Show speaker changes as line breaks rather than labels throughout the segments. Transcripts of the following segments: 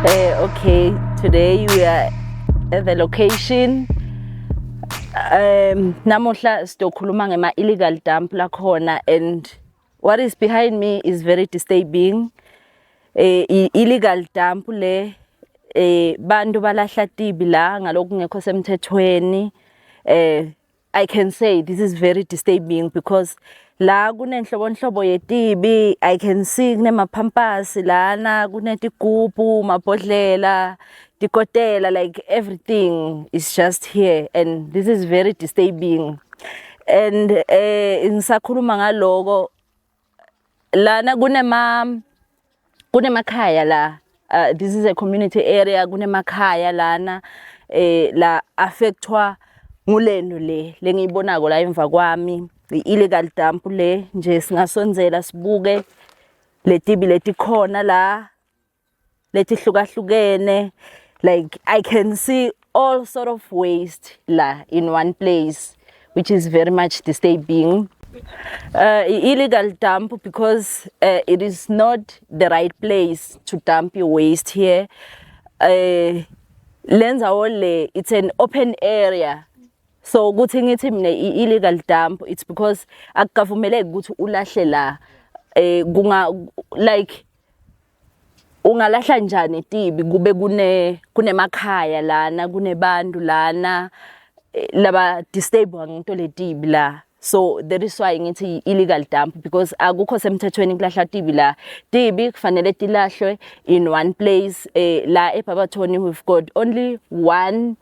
Okay, today we are at the location. Namuhla sizokhuluma ngema illegal dump lakhona, and what is behind me is very disturbing. Illegal dump le, bantu balahla tibi la ngalokungekho semthethweni. I can say this is very disturbing because la kunenhlobonhlobo yetibi. I can see kunemaphampasi lana, kunetigubhu, mabhodlela, tikotela, like everything is just here and this is very disturbing. And ngisakhuluma ngaloko, lana kunemakhaya la. This is a community area, kunemakhaya lana la affectwa ngulento le lengiyibonako la emva kwami, i-illegal dump le nje. Singasondzela sibuke letibi letikhona la letihlukahlukene. Like, I can see all sort of waste la in one place, which is very much disturbing. Illegal dump because it is not the right place to dump your waste here. Lendzawo le, it's an open area, so ukuthi ngithi mina i-illegal dump, it's because akukavumeleki ukuthi ulahle la. Kunga like ungalahla njani tibi kube kunemakhaya lana, kunebantu lana laba disturb ngento letibi la? So that is why ngithi illegal dump, because akukho semthethweni kulahla tibi la. Tibi kufanele tilahlwe in one place. La eBarberton we've got only one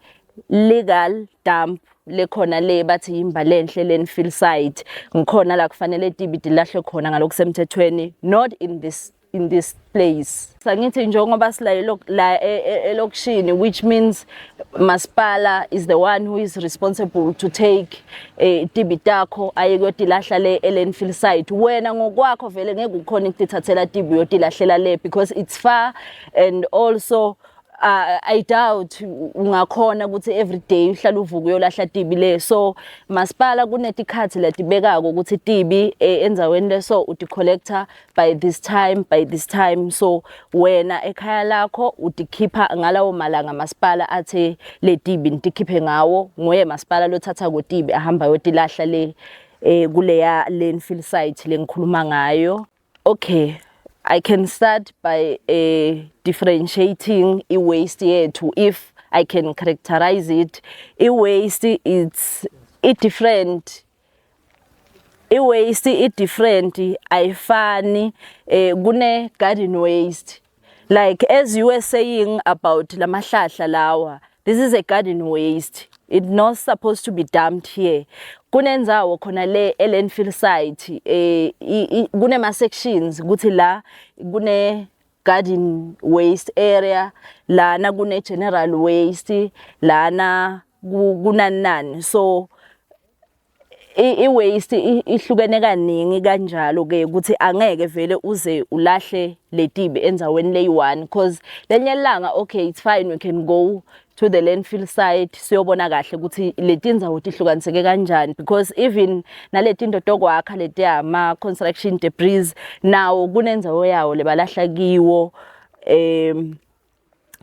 legal dump lekhona le, bathi Imbalenhle landfill site. Ngikhona la kufanele tibi tilahlwe khona ngalokusemthethweni, not in this place. Sangithi njengoba sila la elokishini, which means masipala is the one who is responsible to take tibi takho aye kuyotilahla le e-landfill site. Wena ngokwakho vele ngeke ukhona ukutithathela tibi uyotilahlela le because it's far, and also I doubt ungakhona ukuthi every day uhlala uvuka uyolahla tibi le. So masipala kunetikhathi latibekako ukuthi tibi endzaweni leso uticollecta by this time, by this time. So wena ekhaya lakho utikhipha ngalawo malanga masipala athe le tibi nitikhiphe ngawo. Nguye masipala lothatha kotibi ahamba yotilahla le kuleya landfill site lengikhuluma ngayo. Okay, I can start by differentiating i-waste yethu, if I can characterize it. I-waste, it's i different. I-waste i different, ayifani. Kune garden waste. Like as you were saying about lamahlahla lawa, this is a garden waste. It's not supposed to be dumped here. Kunendzawo khona le e-landfill site, kunema sections kuthi la kune garden waste area, lana kune general waste, lana kunani nani. So i-waste ihlukene kaningi kanjalo ke ukuthi angeke vele uze ulahle letibi endzaweni leyi-one, because lenye ilanga, okay, it's fine, we can go to the landfill site siyobona kahle ukuthi letindzawo tihlukaniseke kanjani, because even naletinto tokwakha letiya ama construction debris nawo kunendzawo yawo lebalahla kiwo,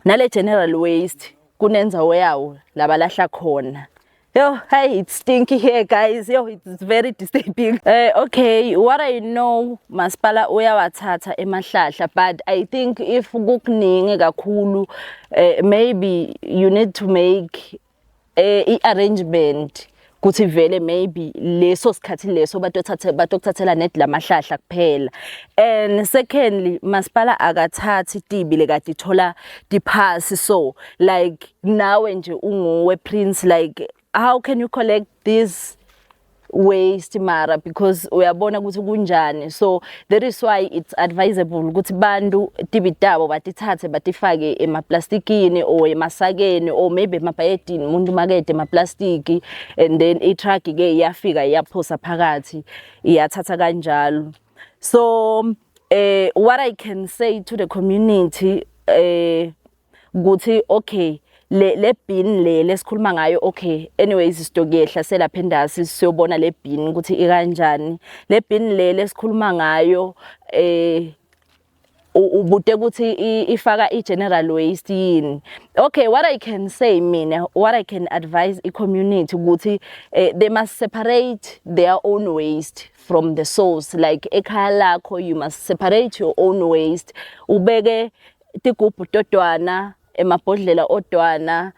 nale general waste kunendzawo yawo labalahla khona. Yo, hey, it's stinky here, guys. Yo, it's very disturbing. Okay, what I know, masipala uyawathatha emahlahla, but I think if kukuningi kakhulu, maybe you need to make i-arrangement kuthi vele maybe leso sikhathi leso batothatha batokuthathela net lamahlahla kuphela. And secondly, masipala akathathi tibi lekade ithola tiphasi. So like nawe nje unguwe Prince, like how can you collect this waste mara? Because uyabona ukuthi kunjani. So that is why it's advisable ukuthi bantu tibi tabo batithathe batifake emaplastikini or emasakeni or maybe emabhayedini, umuntu makede emaplastiki, and then i-truck ke iyafika, iyaphosa phakathi, iyathatha kanjalo. So what I can say to the community ukuthi okay, le bin le lesikhuluma ngayo, okay, anyways, sitokuyehla selapha endasi siyobona le bin ukuthi ikanjani. Le bin le lesikhuluma ngayo, Ubute ukuthi ifaka i-general waste yini. Okay, what I can say mina, what I can advise i-community ukuthi they must separate their own waste from the source. Like ekhaya lakho, you must separate your own waste, ubeke tigubhu todwana, emabhodlela odwana,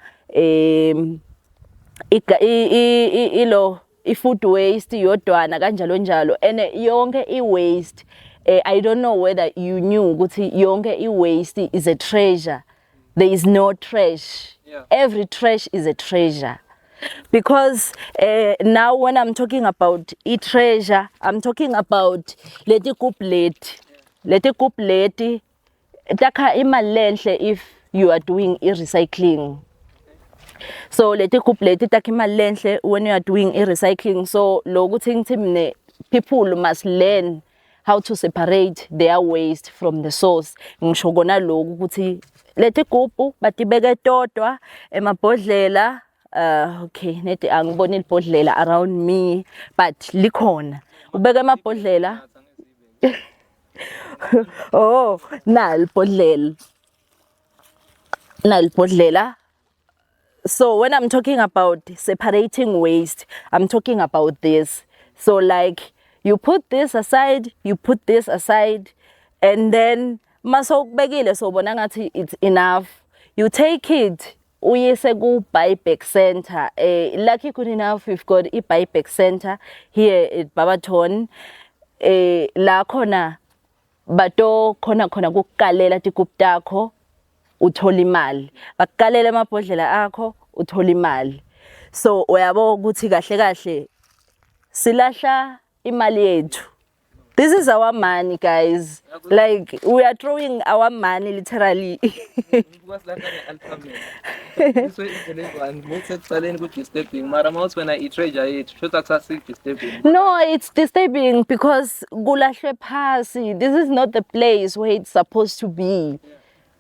ilo i-food waste yodwana, kanjalo njalo. And yonke i-waste, I don't know whether you knew ukuthi yonke i-waste is a treasure. There is no trash. Every trash is a treasure, because now when I'm talking about i-treasure, I'm talking about leti gubhu leti takha imali lenhle if you are doing i-recycling. So leti gubhu leti takha imali lenhle when you are doing i-recycling. So lokuthi ngithi mine people must learn how to separate their waste from the source, ngisho kona lokhu ukuthi leti gubhu batibeke todwa, emabhodlela. Okay, nedi angiboni libhodlela around me, but likhona. Ubeke emabhodlela. Oh, nali ibhodlela, nali ibhodlela. So when I'm talking about separating waste, I'm talking about this. So like you put this aside, you put this aside, and then masokubekile, sobona ngathi it's enough, you take it uyise ku buyback center. Lucky good enough, we've got i buyback center here at Barberton, la khona bato khona khona kukukalela tigubhu takho, uthola imali, bakukalela amabhodlela akho, uthola imali. So uyabo ukuthi kahle kahle silahla imali yethu. This is our money, guys. Like we are throwing our money, literally.
Ngibuka silahla nge-alphabet. This way indlela eyi-one ngokusekuqaleni ku-disturbing, mara mawuthi wena i-treasure yethu, shuthi akusasi-disturbing.
No, it's disturbing because kulahlwe phasi. This is not the place where it's supposed to be.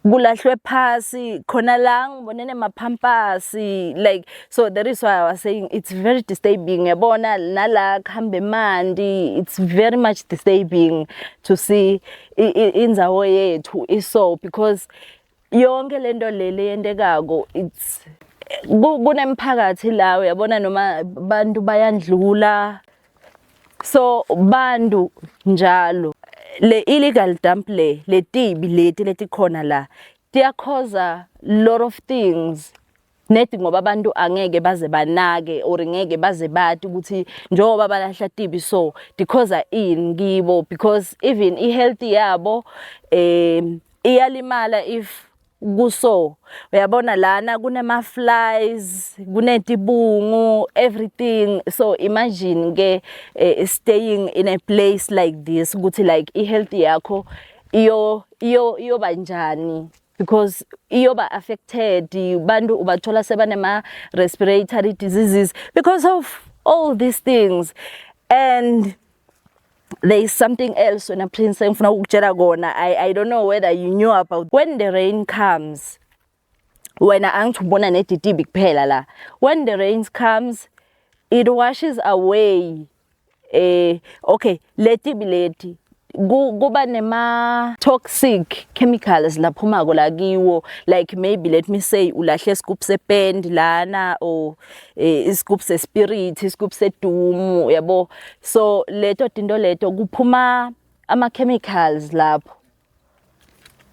Kulahlwe phasi khona la, ngibone nemaphampasi. Like, so that is why I was saying it's very disturbing. Yabona nala kuhambe emanti. It's very much disturbing to see indzawo yethu iso, because yonke lento lele yentekako, it's kunemphakathi la, uyabona, noma bantu bayandlula. So bantu njalo le illegal dump, le tibi leti letikhona la, tiyakhoza lot of things nedi, ngoba abantu angeke baze banake or ngeke baze bathi ukuthi njengoba balahla tibi, so dikhoza ini kibo, because even i-health yabo iyalimala if kuso. Uyabona lana kunema flies, kunetibungu, everything. So imagine ke staying in a place like this, ukuthi like i-health yakho iyo iyo iyoba njani, because iyoba affected. Bantu ubathola sebanema respiratory diseases because of all these things. And there is something else wena Prince engifuna ukukutshela kona. I don't know whether you knew about when the rain comes. Wena angithi ubona neditibi kuphela la. When the rain comes, it washes away, okay, letibi leti kuba nema toxic chemicals laphumako la kiwo. Like maybe, let me say, ulahle isigubhu sepend lana or isigubhu sespirit, isigubhu sedumu, yabo. So leto tinto leto kuphuma ama chemicals lapho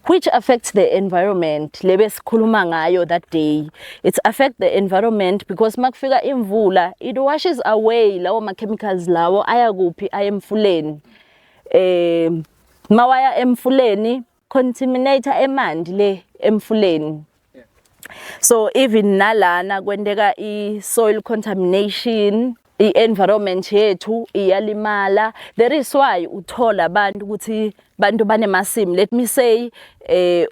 which affects the environment lebe sikhuluma ngayo that day. It affect the environment because makufika imvula, it washes away lawo ma chemicals lawo. Aya kuphi? Aya emfuleni. Mawaya emfuleni, contaminate emanti le emfuleni. So even nalana kwenteka i-soil contamination, i-environment yethu iyalimala. That is why uthola abantu ukuthi bantu banemasimi. Let me say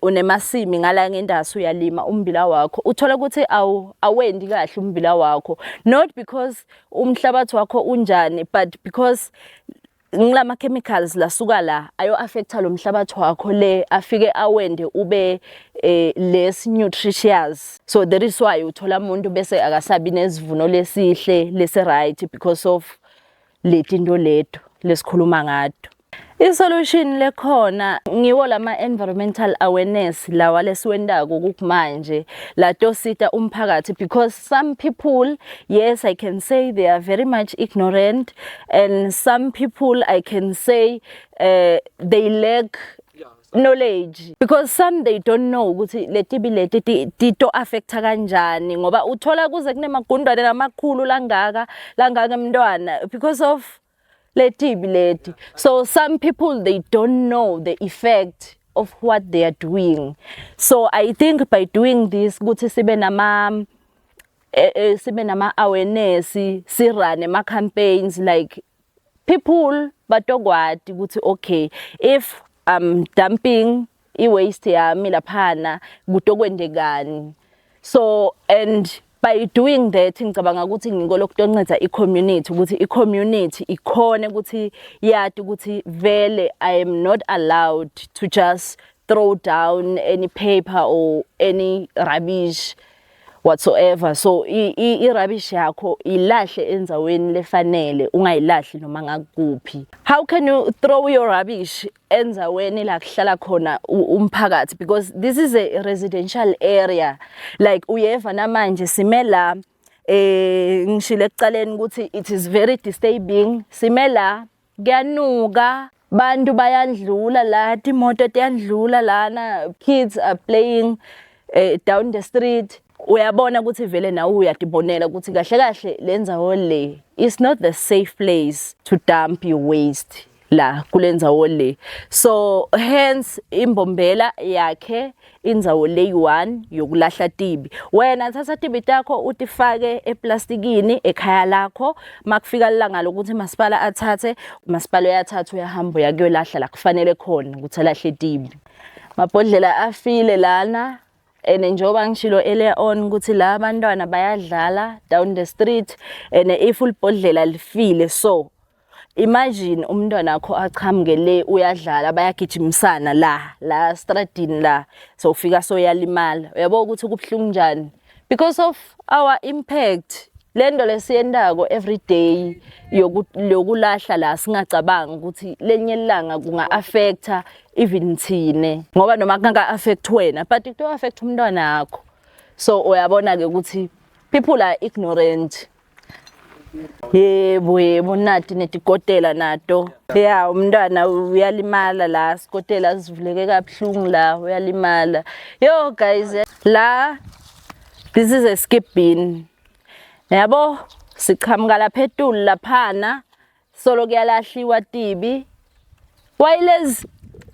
unemasimi ngala ngendasi, uyalima umbila wakho, uthola ukuthi awu awendi kahle umbila wakho, not because umhlabathi wakho unjani, but because ngilama chemicals lasuka la ayo affecta lo mhlabathi wakho le, afike awende ube less nutritious. So that is why uthola umuntu bese akasabi nesivuno lesihle lesi right, because of letinto leto lesikhuluma ngato. I-solution lekhona ngiwo lama environmental awareness lawa lesiwentako kukumanje latosita umphakathi, because some people, yes, I can say they are very much ignorant, and some people, I can say, they lack knowledge, because some, they don't know ukuthi letibi leti tito affecta kanjani, ngoba uthola kuze kunemagundwane lamakhulu langaka langaka emntwana because of letibi leti. So some people, they don't know the effect of what they are doing. So I think by doing this, ukuthi sibe nama awareness, si run ama campaigns, like people batokwati ukuthi okay, if I'm dumping i-waste yami laphana, kutokwendekani. So and by doing that, ngicabanga ukuthi ngiko lokutonceda i-community, ukuthi i-community ikhone ukuthi yati ukuthi vele I am not allowed to just throw down any paper or any rubbish whatsoever. So i-rubbish yakho ilahle endzaweni lefanele, ungayilahli noma ngakuphi. How can you throw your rubbish endzaweni la kuhlala khona umphakathi? Because this is a residential area. Like uyeva namanje sime la, ngishilo ekucaleni ukuthi it is very disturbing. Sime la, kuyanuka, bantu bayandlula la, timoto tiyandlula lana, kids are playing down the street. Uyabona ukuthi vele nawe uyatibonela ukuthi kahle kahle le ndzawo le is not the safe place to dump your waste la kule ndzawo le. So hence iMbombela yakhe indzawo leyi-one yokulahla tibi. Wena thatha tibi takho, utifake eplastikini ekhaya lakho. Makufika ilanga lokuthi masipala athathe, masipala uyathatha, uyahamba, uya kuyolahla la kufanele khona ukuthi alahle tibi. Mabhodlela afile lana, and njengoba ngishilo earlier on ukuthi la abantwana bayadlala down the street, and if ulibhodlela lifile, so imagine umntwana wakho achamuke le, uyadlala, bayagijimisana la la stradini la, so ufika soyalimala. Uyabo ukuthi kubuhlungu njani because of our impact, lento lesiyentako every day yokulahla la, singacabangi ukuthi lenye ilanga kunga affecta even thine, ngoba noma kungaka affect wena, but it affect umntwana wakho. So uyabona ke ukuthi people are ignorant. Yebo, nati netikotela nato ya, umntwana uyalimala la, sikotela sivuleke kabuhlungu la, uyalimala. Yo guys, la this is a skip bin, yabo. Sichamuka lapha etulu laphana, solo kuyalahliwa tibi, while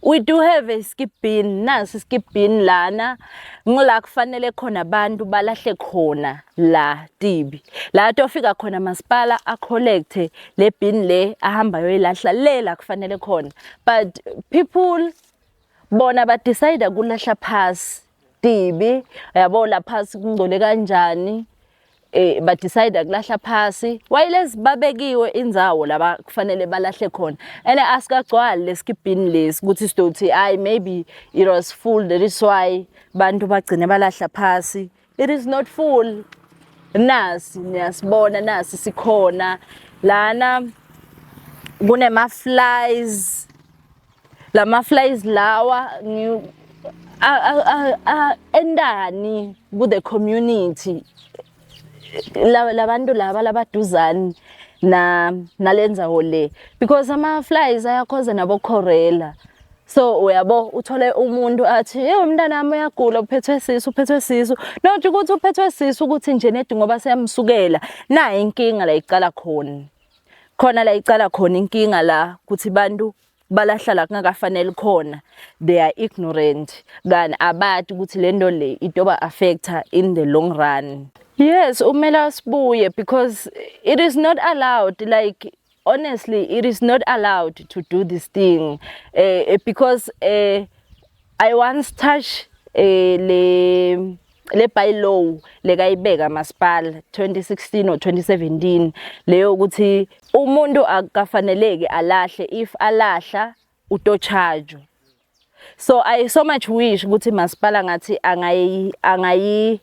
we do have a skip bin. Nasi skip bin lana, ngila kufanele khona abantu balahle khona la tibi, la tofika khona masipala a-collecte le bin le, ahamba yoyilahla le la kufanele khona. But people bona ba decide kulahla phasi tibi. Yabo la phasi kungcole kanjani? Ba decide kulahla phasi while babekiwe indzawo laba kufanele balahle khona, and asikagcwali leskip bin lesi ukuthi sidothi hayi, maybe it was full, that is why bantu bagcine balahla phasi. It is not full. Nasi niyasibona, nasi sikhona lana, kunema flies. Lama flies lawa endani ku the community, labantu laba labaduzane na nalendzawo le, because ama flies ayakhoza nabo cholera. So uyabo uthole umuntu athi, "Hey, umntana wami uyagula, uphethwe sisu, uphethwe sisu." Not ukuthi uphethwe sisu ukuthi nje nedi ngoba siyamsukela. Nayi inkinga la icala khona, khona la icala khona inkinga la, kuthi bantu balahla la kungakafanele khona. They are ignorant, kani abati ukuthi lento le itoba affecta in the long run. Yes, umele sibuye because it is not allowed. Like honestly, it is not allowed to do this thing, because I once touch le bylaw lekayibeka masipala 2016 or 2017, leyo ukuthi umuntu akafaneleki alahle, if alahla uto-charge. So I so much wish ukuthi masipala ngathi angayi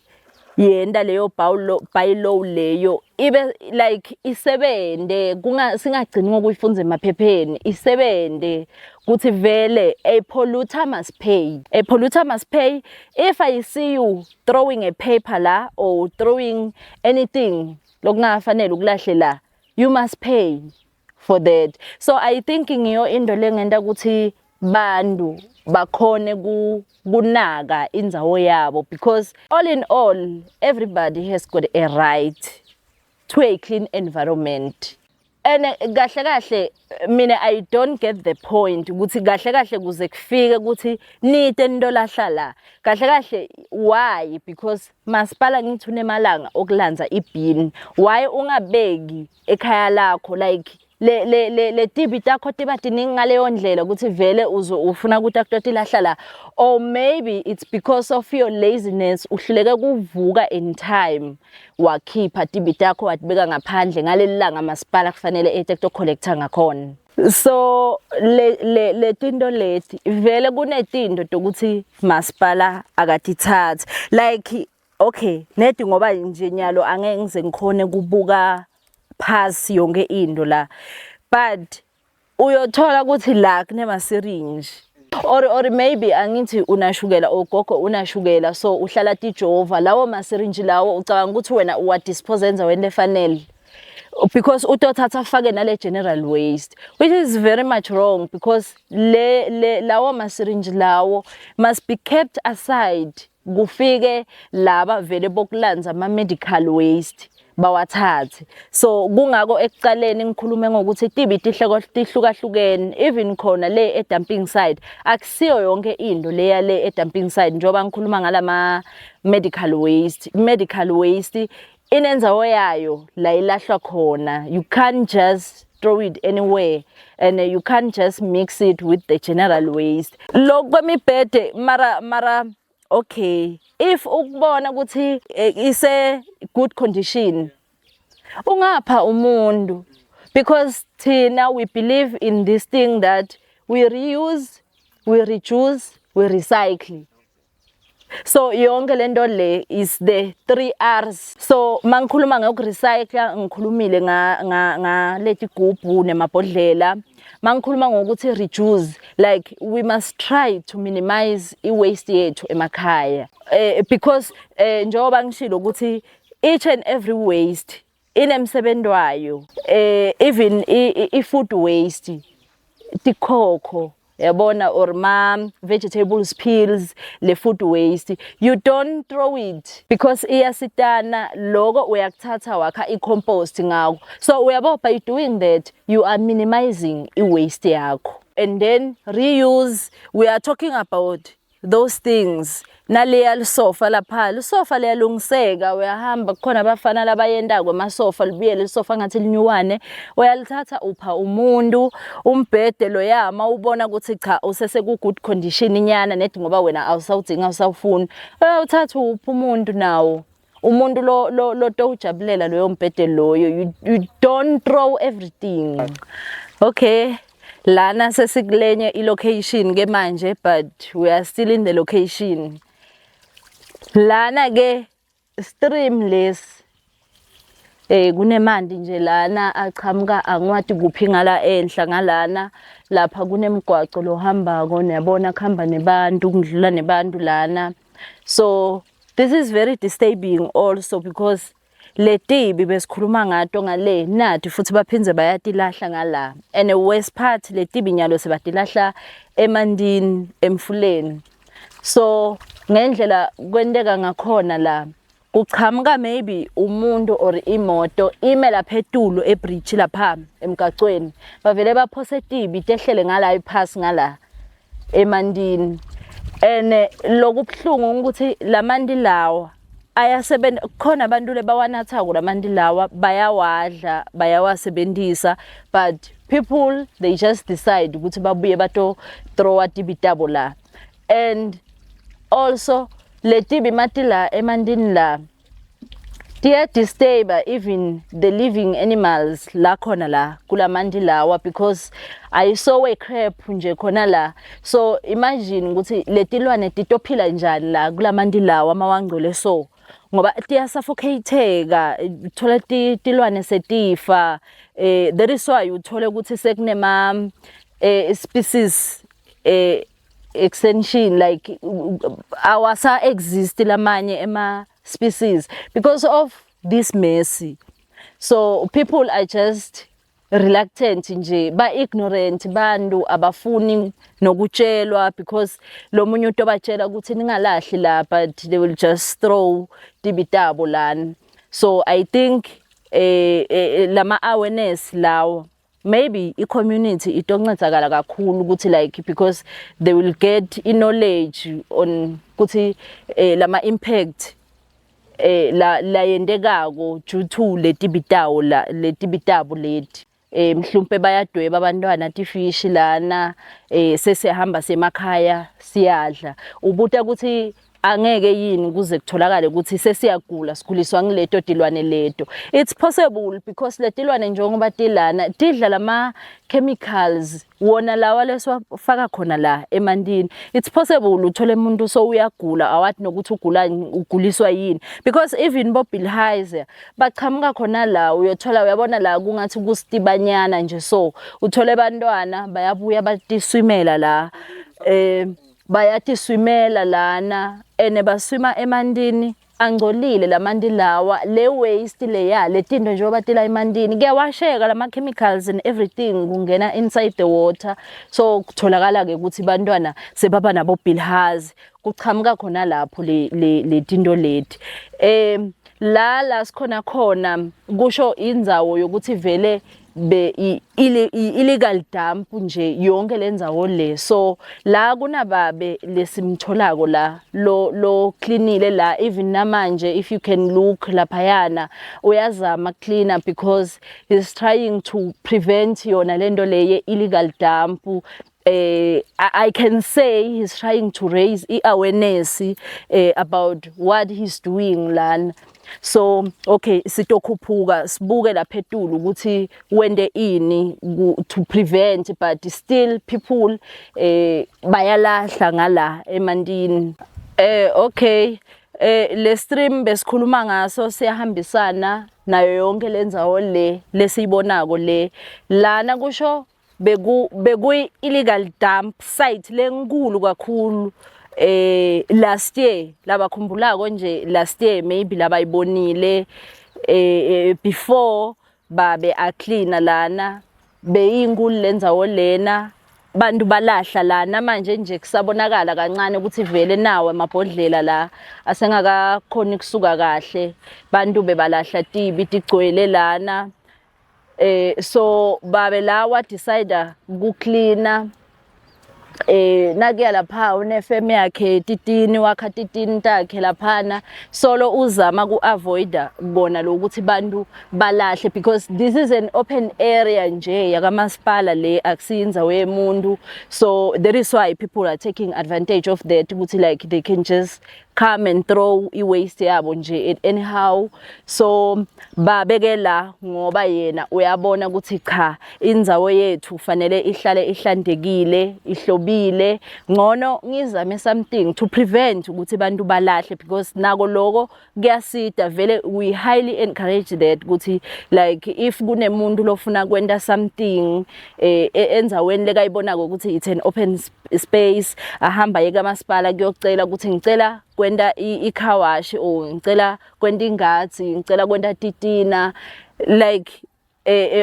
yenda leyo bylaw leyo. Ibe like isebente, kunga singagcini ngokuyifundza emaphepheni, isebente kuthi vele a polluter must pay. A polluter must pay. If I see you throwing a paper la or throwing anything lokungafanele ukulahle la, you must pay for that. So I think ngiyo into lengenta ukuthi bantu bakhone kunaka indzawo yabo, because all in all, everybody has got a right to a clean environment. And kahle kahle mina I don't get the point ukuthi kahle kahle kuze kufike ukuthi nite nitolahla la. Kahle kahle why? Because masipala ngithi unemalanga okulanza ibhini. Why ungabeki ekhaya lakho? Like le tibi takho tiba tiningi ngaleyo ndlela ukuthi vele uzo ufuna ukuthi akutotilahla la? Or maybe it's because of your laziness, uhluleke kuvuka in time, wakhipha tibi takho, watibeka ngaphandle ngaleli langa masipala kufanele ete kuto-collecta ngakhona. So le tinto leti vele kunetinto tokuthi masipala akatithathi. Like okay, nedi ngoba nje nyalo angeke ngize ngikhone kubuka phasi yonke into la, but uyothola ukuthi la kunema syringe or maybe angithi unashukela, ugogo unashukela, so uhlala tijova lawo ma syringe lawo. Ucabanga ukuthi wena uwa dispose endaweni lefanele? Because utothatha afake nale general waste, which is very much wrong, because le lawo ma syringe lawo must be kept aside, kufike laba vele bokulanza ama medical waste bawathathe. So kungako ekucaleni ngikhulume ngokuthi tibi tihleko tihlukahlukene. Even khona le e-dumping site, akusiyo yonke into leya le e-dumping site. Njengoba ngikhuluma ngalama medical waste, medical waste inenzawo yayo la ilahlwa khona. You can't just throw it anywhere and you can't just mix it with the general waste. Lokhu kwemibhede, mara okay, if ukubona ukuthi ise good condition, ungapha umuntu, because thina we believe in this thing that we reuse, we reduce, we recycle. So yonke lento le is the 3 R's. So mangikhuluma ngokurecycle, ngikhulumile nga leti gubhu nemabhodlela. Mangikhuluma ngokuthi reduce, like we must try to minimize i-waste yethu emakhaya, because njengoba ngishilo ukuthi each and every waste inemsebenzi wayo, even i-food waste, tikhokho yabona, or ma vegetables peels, le food waste, you don't throw it because iyasitana loko uyakuthatha wakha i-compost ngako. So uyabo, by doing that you are minimizing i-waste yakho. And then reuse, we are talking about those things. Naleya lisofa lapha, lisofa liyalungiseka. Uyahamba, kukhona abafana labayendako emasofa, libuyele lisofa ngathi linyuwane, uyalithatha upha umuntu. Umbhede loyama ubona ukuthi cha, usese ku good condition inyana nedi, ngoba wena awusawudinga, awusawufuni, uyawuthatha upha umuntu. Nawo umuntu lo towujabulela loyo mbhede loyo. You don't throw everything. Okay, lana sesikulenye i-location ke manje, but we are still in the location. Lana ke stream lesi, kunemanti nje lana achamuka angiwadi kuphi ngala enhla ngalana. Lapha kunemigwaco lohambako, niyabona, kuhamba nebantu, kudlula nebantu lana. So this is very disturbing also because letibi besikhuluma ngato ngale nathi futhi baphindze bayatilahla ngala. And the worst part, letibi nyalo sebatilahla emandini, emfuleni. So ngendlela kwenteka ngakhona la, kuchamuka maybe umuntu or imoto ime lapha etulu ebridge lapha emgacweni, bavele baphose tibi tehlele ngala iphasi ngala emandini. And lokubuhlungu ukuthi lamanti lawa ayasebenza khona, abantu lebawanathako lamanti lawa, bayawadla, bayawasebenzisa, but people, they just decide ukuthi babuye bato throwa tibi tabo la. And also letibi mati la emandini la tiya-disturb even the living animals la khona la kulamanti lawa, because I saw a crab nje khona la. So imagine ukuthi letilwane titophila njani la kulamanti lawa mawangcole. So Ngoba tiyasuffocateka, thola tilwane setifa. That is why uthole ukuthi sekunema species extinction, like awasa exist lamanye ema species because of this mess. So people are just reluctant nje, ba ignorant bantu, abafuni nokutshelwa, because lo munye umuntu obatshela ukuthi ningalahli la, but they will just throw tibi tabo lana. So I think lama awareness lawo, maybe i-community itoncedakala kakhulu ukuthi like, because they will get i-knowledge on ukuthi lama impact la layendekako due to letibitawo la, letibitabo leti. Mhlumpe bayadweba abantwana tifishi lana, sesihamba semakhaya siyadla, ubuta ukuthi angeke yini kuze kutholakale ukuthi sesiyagula, siguliswa ngileto tilwane leto. It's possible, because letilwane njengoba tilana tidla lama chemicals wona lawa lesiwafaka khona la emantini. It's possible uthole umuntu so uyagula, awathi nokuthi ugula uguliswa yini, because even bo bilharzia bachamuka khona la. Uyothola, uyabona la kungathi kusitibanyana nje, so uthole bantwana bayabuya batiswimela la, bayatiswimela lana, ene baswima emantini angcolile lamanti lawa, le waste leya, letinto njengoba tila emantini, kuyawasheka lama chemicals and everything kungena inside the water. So kutholakala ke ukuthi bantwana sebaba nabo bilharzia, kuchamuka khona lapho le tinto leti. La sikhona khona kusho indzawo yokuthi vele be illegal dump nje yonke lendzawo le. So la kunababe lesimtholako la, lo cleanile la. Even namanje, if you can look laphayana, uyazama cleaner because he's trying to prevent yona lento le illegal dump. I can say he's trying to raise i-awareness about what he's doing lana. So okay, sitokhuphuka sibuke lapha etulu ukuthi wende ini to prevent, but still people bayalahla ngala emantini. Okay, le stream besikhuluma ngaso siyahambisana nayo yonke lendzawo le lesiyibonako le lana. Kusho bekuyi illegal dump site lenkulu kakhulu last year. Labakhumbulako nje last year, maybe labayibonile before babe acleana lana, beyinkulu lendzawo lena, bantu balahla lana. Manje nje kusabonakala kancane ukuthi vele nawo amabhodlela la asengakakhoni kusuka kahle, bantu bebalahla tibi tigcwele lana. So babe la wa decide ku cleana. Nakuya lapha unefem yakhe titini, wakha titini takhe laphana, solo uzama ku-avoida kona lokuthi bantu balahle, because this is an open area nje yakamasipala le, akusiyindzawo yemuntu. So that is why people are taking advantage of that, ukuthi like they can just come and throw i-waste yabo nje anyhow. So babeke la ngoba yena uyabona ukuthi cha, indzawo yethu fanele ihlale ihlantekile, ihlobile, ngcono ngizame something to prevent ukuthi bantu balahle, because nako loko kuyasida vele. We highly encourage that, ukuthi like if kunemuntu lofuna kwenta something endzaweni lekayibonako ukuthi it's an open space, ahamba ye kamasipala kuyocela ukuthi ngicela kwenta i-car wash, or ngicela kwenta ingadzi, ngicela kwenta titina, like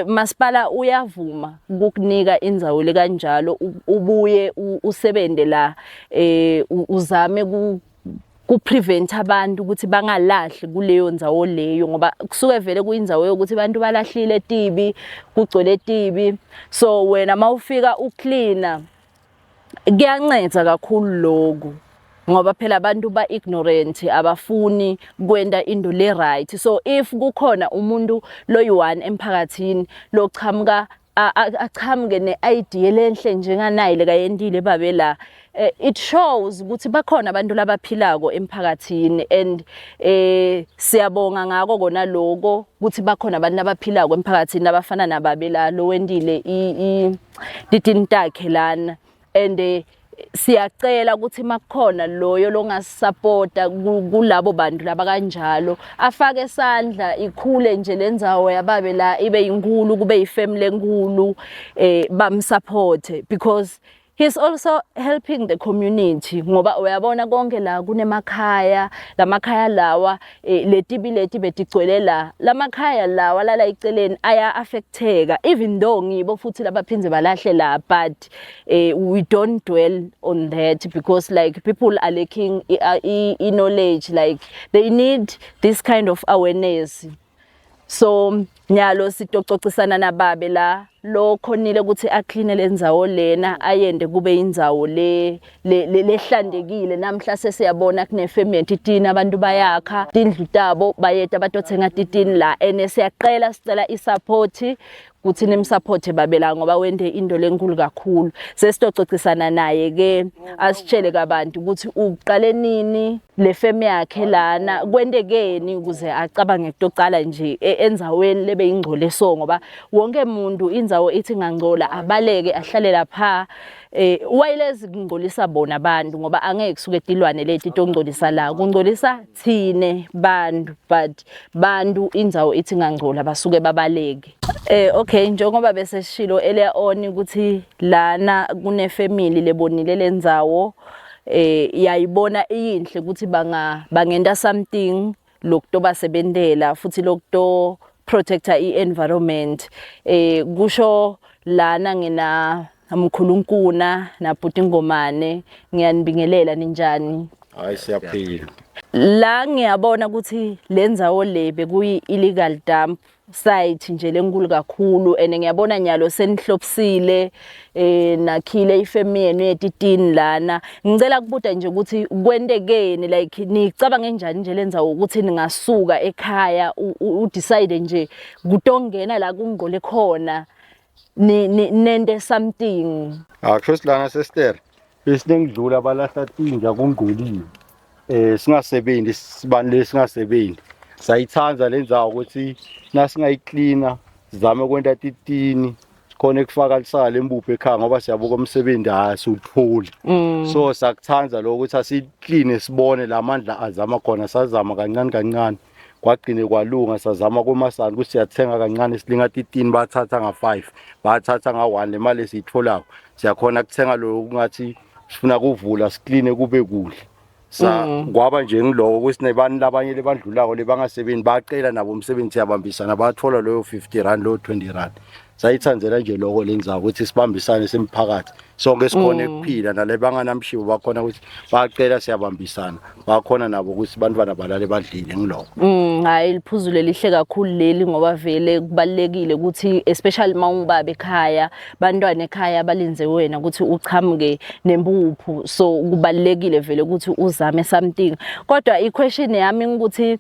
masipala uyavuma ukukunika indzawo lekanjalo, ubuye usebente la, uzame ku prevent abantu ukuthi bangalahli kuleyo ndzawo leyo, ngoba kusuke vele kuyindzawo yokuthi abantu balahlile tibi, kugcwele tibi. So wena mawufika ucleaner, kuyanceda kakhulu lokhu, ngoba phela abantu ba ignorant, abafuni kwenta into le right. So if kukhona umuntu loyi-one emphakathini lochamuka achamuke ne-idea lenhle njenganayi lekayentile babe la, it shows ukuthi bakhona abantu labaphilako emphakathini, and siyabonga ngako kona lokho ukuthi bakhona abantu labaphilako emphakathini abafana nababe la lowendile titini takhe lana. And Siyacela ukuthi makukhona loyo longasupporta kulabo bantu laba kanjalo afake isandla, ikhule nje lendzawo yababe la, ibe inkulu, kube ifamily enkulu, bamsupport because he's also helping the community, ngoba uyabona konke la kunemakhaya, lamakhaya lawa, letibi leti betigcwele la, lamakhaya lawa lala eceleni aya affecteka, even though ngibo futhi labaphindze balahle la, but we don't dwell on that because like people are lacking i knowledge, like they need this kind of awareness. So nyalo sitococisana nababe la lo khonile ukuthi acleane lendzawo lena, ayende kube indzawo le lehlantekile. Namhla sesiyabona kunefemu yetitini, abantu bayakha tindlu tabo, bayeta batothenga titini la, ene siyaqela, sicela isupport kuthi nimsupport babela ngoba wende into lenkulu kakhulu. Sesitococisana naye ke, asitshele kabantu ukuthi uqale nini le femu yakhe lana, kwentekeni ukuze acabange kutocala nje endzaweni lebe ingcole. So ngoba wonke umuntu indzawo ithi ngangcola abaleke ahlale lapha, wayilezi kungcolisa bona abantu, ngoba angeke kusuke tilwane leti tongcolisa la, kungcolisa thine bantu, but bantu indzawo ithi ngangcola basuke babaleke. Okay, njengoba bese sishilo earlier on ukuthi lana kune family lebonile lendzawo, yayibona iyinhle ukuthi banga bangenta something lokutobasebentela futhi lokuto protecta i-environment. Kusho lana ngina Mkhulunkuna nabhuti Ngomane, ngiyanibingelela, ninjani?
Hayi, siyaphila.
La ngiyabona ukuthi lendzawo le bekuyi illegal dump site nje lenkulu kakhulu, and ngiyabona nyalo senihlobisile, nakhile ifemi yenu yetitini lana. Ngicela kubuta nje ukuthi kwentekeni, like nicabanga njani nje lendzawo ukuthi ningasuka ekhaya u decide nje kutongena la kungcole khona, nente something?
Ah, kusho silana sister. Besinengidlula balahla tinja kungcolile. Singasebenzi sibani lesingasebenzi. Sayithanza lendzawo ukuthi nasingayiklina sizame kwenta titini sikhona ekufaka lisaka lempuphu ekhaya, ngoba siyabuka umsebenzi asiwutholi. So sakuthanza lokho ukuthi asikline sibone lamandla azama khona, sazama kancane kancane kwagcine kwalunga. Sazama komasana ukuthi siyathenga kancane, silinga titini, bathatha nga-5, bathatha nga-1. Le mali esiyitholako siyakhona kuthenga lokho kungathi sifuna kuvula sikline kube kuhle. Sa kwaba nje ngiloko ukuthi nebani labanye lebandlulako lebangasebenzi bacela nabo umsebenzi, siyabambisana, bathola loyo 50 rand, loyo 20 rand. Sayithandzela nje loko lendzawo ukuthi sibambisane simphakathi sonke sikhona ekuphila, nalebanganamshibo bakhona ukuthi bacela, siyabambisana, bakhona nabo ukuthi bantwana balale badlile, ngiloko.
Hayi, liphuzu lelihle kakhulu leli, ngoba vele kubalekile ukuthi especially mawungibaba ekhaya, bantwana ekhaya balinze wena ukuthi uchamuke nempuphu, so kubalekile vele ukuthi uzame something. Kodwa i-question yami ukuthi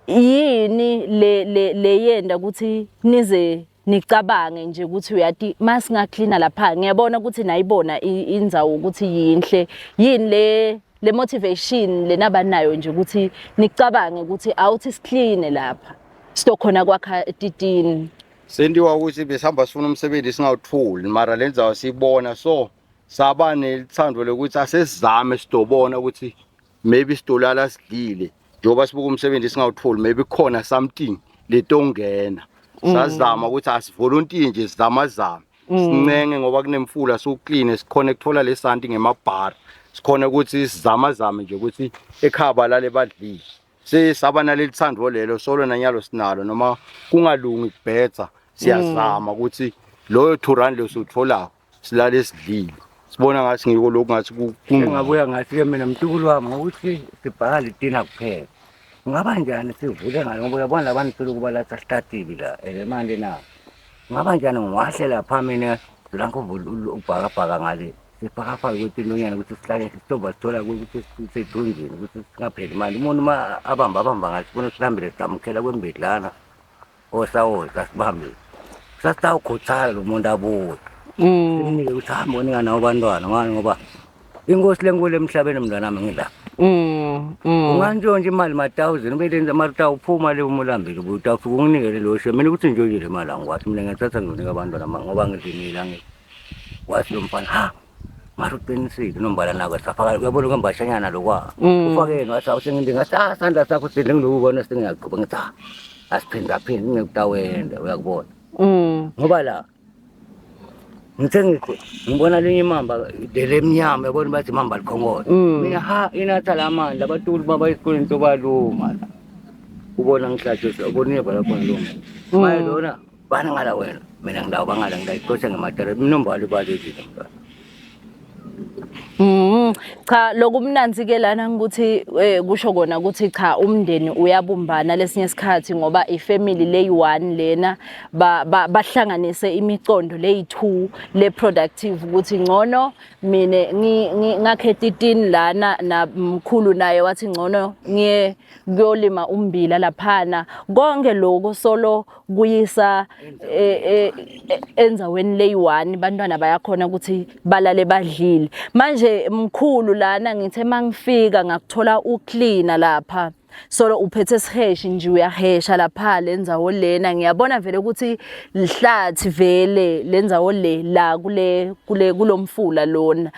yini le leyenda ukuthi nize nicabange nje ukuthi uyati masingaklina lapha? Ngiyabona ukuthi nayibona indzawo ukuthi yinhle. Yini le motivation lenabanayo nje ukuthi nicabange ukuthi awuthi sikline lapha sitokhona kwakha titini?
Sentiwa ukuthi besihamba sifuna umsebenzi singawutholi, mara le ndzawo siyibona, so saba nelithando lokuthi asesizame sidobona ukuthi maybe sidolala sidlile, njengoba sibuka umsebenzi singawutholi, maybe khona something letongena. Sazama ukuthi asivolunteer nje, sizamazame, sincenge ngoba kunemfula, siwukline, sikhona ukuthola lesanti ngemabhara, sikhona ukuthi sizamazame nje ukuthi ekhaya balale badlile. Sesaba naleli thando lelo solo nanyalo sinalo, noma kungalungi kubhetha, siyazama ukuthi loyo 2 rand lo siwutholako silale sidlile, sibona ngathi ngiko lokhu ngathi
Engabuya ngathi-ke mina mntukulu wami ngokuthi sibhala litina kuphela. Kungaba njani sivule ngalo, ngoba uyabona labantu seloku balatha sitatile la and manje na. Kungaba njani ngiwahle lapha mina lanko ubhakabhaka ngale. Sifakafake ukuthi intonyana ukuthi sihlale sitoba sithola ukuthi sisethunjini ukuthi singapheli imali. Umuntu uma abamba abamba ngathi sibona silambile samukela kwembedlana osawoza sibambe. Sasitawukhuthala lo muntu abuye. Simnike ukuthi hambe onika nawo abantwana ngani, ngoba inkosi lenkulu emhlabeni mntwanami ngila. Ungantshontsha imali ma-thousand ubelenza mara uphuma le uma ulambile ubuye utawufika unginikele lo she mina ukuthi ntshontshile imali, angikwazi mina ngiyathatha ngizonika abantwana ngoba ngilimile angithi. Wathi lo mfana ha mara uqinisile nombala nako safaka uyabona kwembashanyana lokwa. Ufakeni wathi awusengindi ngathi ah sandla sakho sidle ngilokubona sengiyaqhuba ngithi ah asiphinda phinde ngikutawenda uyakubona. Ngoba la ngithe ngithi ngibona linye imamba lele emnyama yabona bathi imamba likhongolo. Mina ha inatha la mandla abatuli baba esikoleni sobaluma la. Ubona ngihlatshwe ubona uyeva lapho ngiluma. Maye lona bana ngala wena mina ngilawo bangala ngidayixosha ngematara inombala ibalekile mntwana.
Cha lokumnanzi ke lana ukuthi kusho kona ukuthi cha umndeni uyabumbana lesinye isikhathi ngoba ifamily leyi-one lena bahlanganise imicondo leyi-two le productive ukuthi ngcono mina ngakhe titini lana na mkhulu naye wathi ngcono ngiye kuyolima ummbila laphana konke lokho solo kuyisa endzaweni leyi-one bantwana bayakhona ukuthi balale badlile. Manje mkhulu lana ngithe mangifika ngakuthola ucleaner lapha solo uphethe siheshi nje uyahesha lapha le ndzawo lena ngiyabona vele ukuthi lihlathi vele le ndzawo le la kule kule kulomfula lona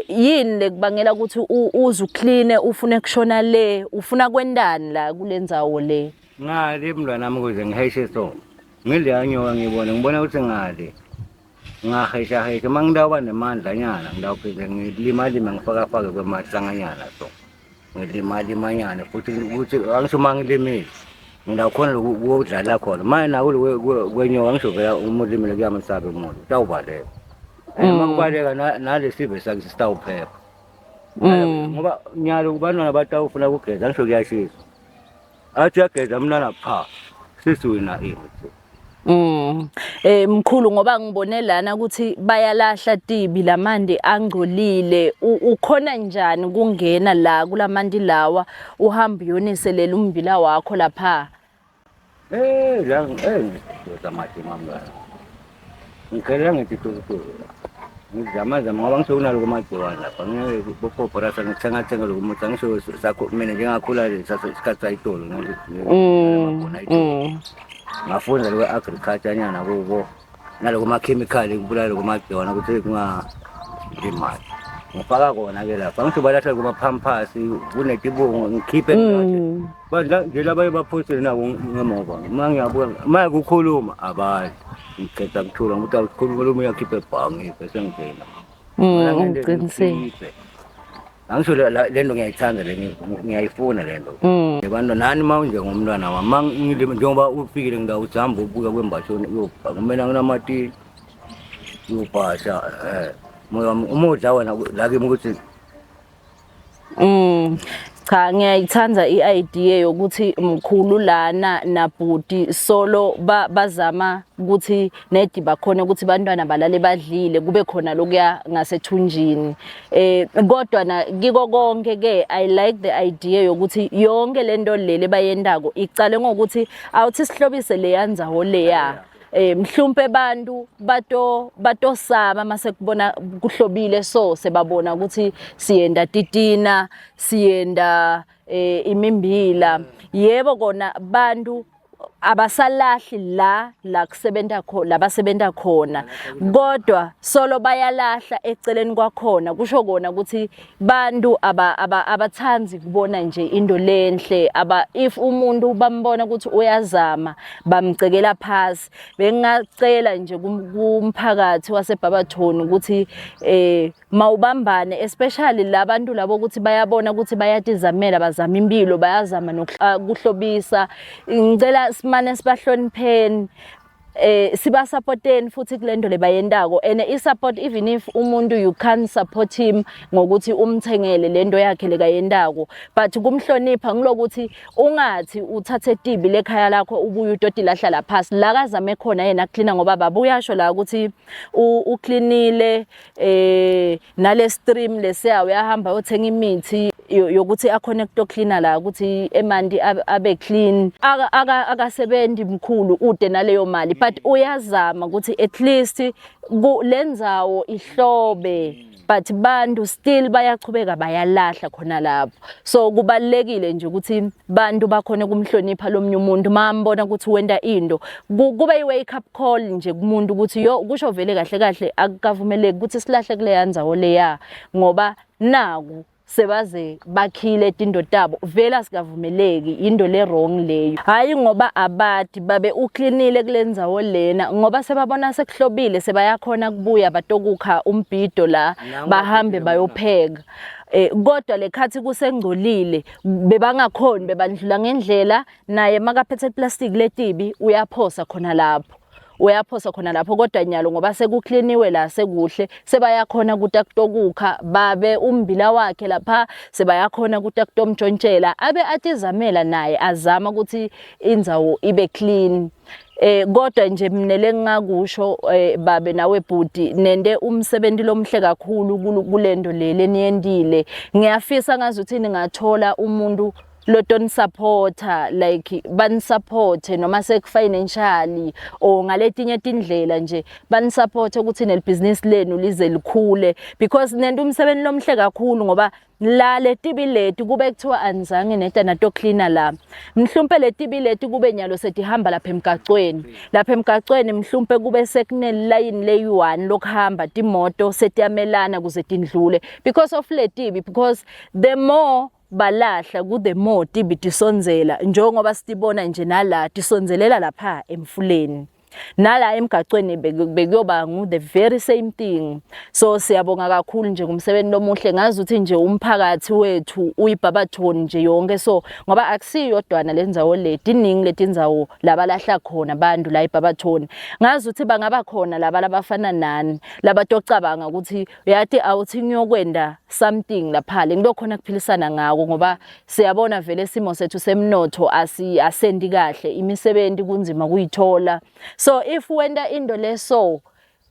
yini lekubangela ukuthi uze ucleane ufune kushona le ufuna kwendani la kule ndzawo le?
Ngale mntwana wami ukuze ngiheshe so ngileya nyoka ngibona ngibona ukuthi ngale ngahesha hesha uma ngidawuba nemandla nyana ngidawuphinde ngilimalime ngifakafake kwemahlanganyana so ngilimalimanyana futhi ukuthi angisho uma ngilimile ngidawukhona ukudlala khona manje nakulo kwenyoka ngisho vela uma ulimile kuyamsabe umuntu utawubaleka and uma kubaleka nalesive sakhe sitawuphepha ngoba nyalo kubantwana batawufuna kugeza ngisho kuyashisa athi uyageza mntwana pha sisiwina ini.
Mkhulu ngoba ngibone lana ukuthi bayalahla tibi lamandi angcolile ukhona njani kungena la kulamanti lawa uhambe uyoniselela ummbila wakho lapha?
La ngidosa amadima mngani. Ngikhelela ngithi tukutuku. Ngizamazama ngoba ngisho kunalo kumagciwane lapha. Ngeke bophopho ngithenga thenga lokhu muthi angisho sakho mina njengakhula isikhathi sayitolo ngafunda lokho agriculture nyana kubo naloko makhemikhali kubulala lokho magciwane ukuthi kungalimali. Ngifaka kona ke lapha angisho balahla kuma-pampers kunetibungu ngikhiphe ngilahle. Bandla nje labaye baphosele nabo ngemuva. Uma ngiyabuka uma kukhuluma abadli. Ngikhetha kuthula ngoba ukhuluma lo uyakhipha ebhangi bese ngena.
Ngiqinisile.
Angisho le nto ngiyayithanda le ngiyayifuna le nto. Abantu nani uma unje ngomntwana wami uma ngilima njengoba ufikile ngidawuthi hamba ubuka kwembashoni uyobhaka kumele nginamatini uyobhasha moya wami uma udla wena la kimi ukuthi
Cha ngiyayithanda i-idea yokuthi mkhulu lana nabhuti solo bazama ukuthi nedi bakhona ukuthi bantwana balale badlile kube khona lokuya ngasethunjini. Kodwa na kiko konke ke I like the idea yokuthi yonke lento lele bayendako icale ngokuthi awuthi sihlobise leya ndzawo leya. Mhlumpe bantu batosaba mase kubona kuhlobile so sebabona ukuthi siyenda titina siyenda imimbila. Yebo kona bantu abasalahli la kusebenta khona labasebenta khona kodwa solo bayalahla eceleni kwakhona kusho kona ukuthi bantu abathanzi kubona nje into lenhle aba if umuntu bambona ukuthi uyazama bamcekela phasi. Bengingacela nje kumphakathi waseBarberton ukuthi mawubambane especially labantu labo ukuthi bayabona ukuthi bayatizamela bazama impilo bayazama nokuhlobisa. Ngicela simane sibahlonipheni sibasupporteni futhi kulento lebayendako and i support even if umuntu you can't support him ngokuthi umthengele lento yakhe lekayendako but kumhlonipha ngilokuthi ungathi uthathe tibi lekhaya lakho ubuye utoti lahla phasi la kazame khona yena cleaner ngoba baba uyasho la ukuthi ucleanile nale stream lesiya uyahamba uyothenga imithi. Yokuthi akhone kutoklina la ukuthi emanti abe clean. Akasebenzi mkhulu ude naleyo mali, but uyazama ukuthi at least lendzawo ihlobe, but bantu still bayachubeka bayalahla khona lapho. So kubalekile nje ukuthi bantu bakhone kumhlonipha lomnye umuntu mambona ukuthi wenta into, kube i-wake up call nje kumuntu ukuthi yo, kusho vele kahle kahle akukavumeleki ukuthi silahle kuleya ndzawo leya, ngoba naku sebaze bakhile tindo tabo, vele asikavumeleki, into le wrong leyo. Hayi, ngoba abadi babe uklinile kule ndzawo lena, ngoba sebabona sekuhlobile, sebayakhona kubuya batokukha umbhido la, bahambe bayopheka. Kodwa lekhathi kusengcolile bebangakhoni, bebandlula ngendlela, naye makaphethe plastic letibi uyaphosa khona lapho, uyaphosa khona lapho. Kodwa nyalo ngoba sekukliniwe la, sekuhle, sebayakhona ukuthi akutokukha babe umbila wakhe lapha, sebayakhona ukuthi akutomtshontshela, abe atizamela naye azama ukuthi indzawo ibe clean. Kodwa nje mina lengingakusho, babe nawe bhuti, nende umsebenzi lomhle kakhulu kulento le leniyendile. Ngiyafisa ngazuthi ningathola umuntu lotonisupporta, like banisupporte noma seku-financially or ngaletinye tindlela nje, banisupporte ukuthi nelibhizinisi lenu lize likhule, because nento umsebenzi lomhle kakhulu, ngoba la letibi leti kube kuthiwa anizange neta natoklina la, mhlumpe letibi leti kube nyalo setihamba lapha emgacweni, lapha emgacweni mhlumpe kube sekunelayini leyi-one lokuhamba timoto setiyamelana kuze tindlule because of letibi, because the more balahla ku the more tibi tisondzela, njengoba sitibona nje nala tisondzelela lapha emfuleni nala emgacweni, bekuyoba ngu the very same thing. So siyabonga kakhulu nje ngumsebenzi lomuhle. Ngazi ukuthi nje umphakathi wethu uyiBarberton nje yonke, so ngoba akusiyodwana lendzawo le, tiningi letindzawo labalahla khona abantu la eBarberton. Ngazi ukuthi bangaba khona laba labafana nani labatocabanga ukuthi uyathi awuthi ngiyokwenda something lapha le ngilokhona kuphilisana ngako, ngoba siyabona vele isimo sethu semnotho asi asendi kahle, imisebenzi kunzima kuyithola. So if wenta into leso,